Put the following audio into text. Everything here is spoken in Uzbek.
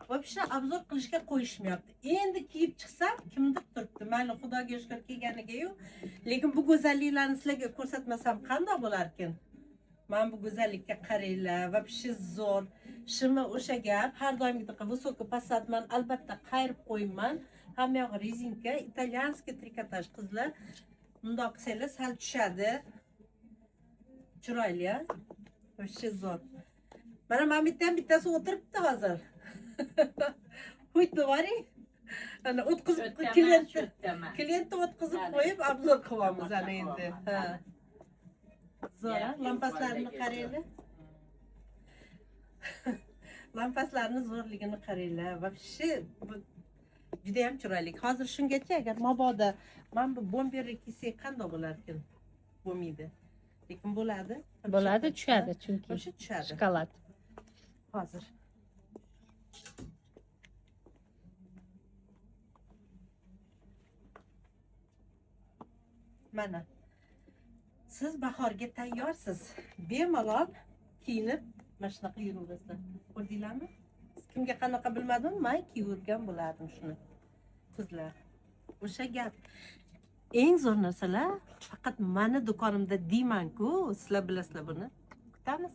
Вообще обзор qilishga qo'yishmayapti. Endi kiyib chiqsam, kimdir turibdi. Mayli, Xudoga shukur kelganiga-yu, lekin bu go'zalliklarni sizlarga ko'rsatmasam qandoq bo'larkin? Mana bu go'zallikka qaranglar, вообще zo'r. Shimi o'sha gap, har doimgidek высокий посад man albatta qayirib qo'yman. Hamma yog'i rezinka, итальянский trikotaj qizlar. Bundoq qilsanglar sal tushadi. Chiroyli, a? Вообще zo'r. Mana bu yerda ham bittasi o'tiribdi hozir. Huytni boring. Ana o'tkazib klientni klientni o'tkazib qo'yib обзор qilyapmiz ana endi. Ha. Zo'r, a? Lampaslarni qaranglar. Lampaslarni zo'rligini qaranglar. Вообще bu juda ham chiroyli. Hozir shungacha agar mabodo mana bu bomberni kiysak qandoq bo'larkin? Bo'lmaydi. Lekin bo'ladi. Bo'ladi, tushadi chunki. Вообще tushadi. Shokolad. Hozir. Mana. Siz bahorga tayyorsiz. Bemalol kiyinib mana shunaqa yuraverasizlar. Ko'rdinglarmi? Kimga qanaqa bilmadim, men kiyurgan bo'lardim shuni. Qizlar. O'sha gap. Eng zo'r narsalar faqat mani do'konimda deyman-ku, sizlar bilasizlar buni. Kutamiz.